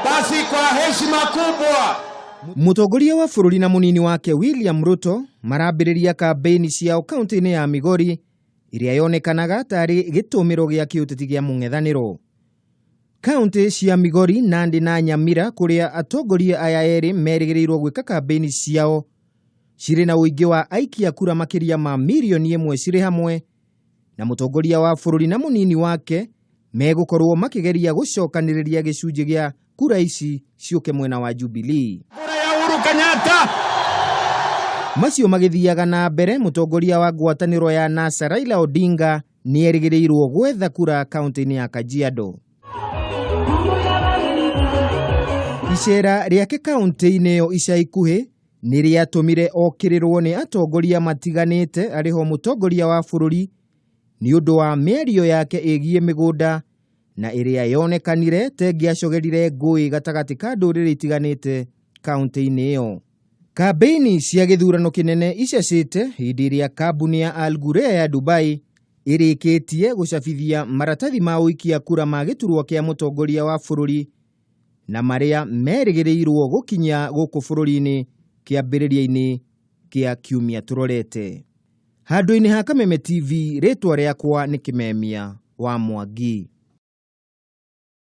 Basi kwa heshima kubwa Mũtongoria wa bũrũri na mũnini wake William Ruto marambĩrĩria kambĩini ciao kaunti-inĩ ya Migori ĩrĩa yonekanaga tarĩ gĩtũmĩro gĩa kĩũteti gĩa mũng'ethanĩro. Kaunti cia Migori, Nandi na Nyamira kũrĩa atongoria aya erĩ merĩgĩrĩirwo gwĩka kambĩini ciao cirĩ na ũingĩ wa aikia kura makĩria ma mirioni 1 cirĩ hamwe na mũtongoria wa bũrũri na mũnini wake megũkorwo makĩgeria gũcokanĩrĩria gĩcunjĩ gĩa kura ici ciũke mwena wa Jubilee. Kura ya Uhuru Kenyatta. Macio magĩthiaga na mbere, mũtongoria wa ngwatanĩro ya NASA Raila Odinga nĩ erĩgĩrĩirwo gwetha kura kaunti-inĩ ya Kajiado. Icera rĩake kaunti-inĩ ĩyo ica ikuhĩ nĩ rĩatũmire okĩrĩrwo nĩ atongoria matiganĩte arĩho mũtongoria wa bũrũri nĩ ũndũ wa mĩario yake ĩgiĩ mĩgũnda na ĩrĩa yonekanire ta ĩngĩacogerire ngũĩ gatagatĩ ka ndũrĩrĩ itiganĩte kaunti-inĩ ĩyo. Kambĩini cia gĩthurano kĩnene icacĩte hĩndĩ ĩrĩa kambuni ya Al Ghurair ya Dubai ĩrĩkĩtie gũcabithia maratathi ma ũikia kura ma gĩturwa kĩa mũtongoria wa bũrũri na marĩa merĩgĩrĩirwo gũkinya gũkũ bũrũri-inĩ kĩambĩrĩria-inĩ kĩa kiumia tũrorete. Handũ-inĩ ha Kameme TV, rĩtwa rĩakwa nĩ Kĩmemia wa Mwangi.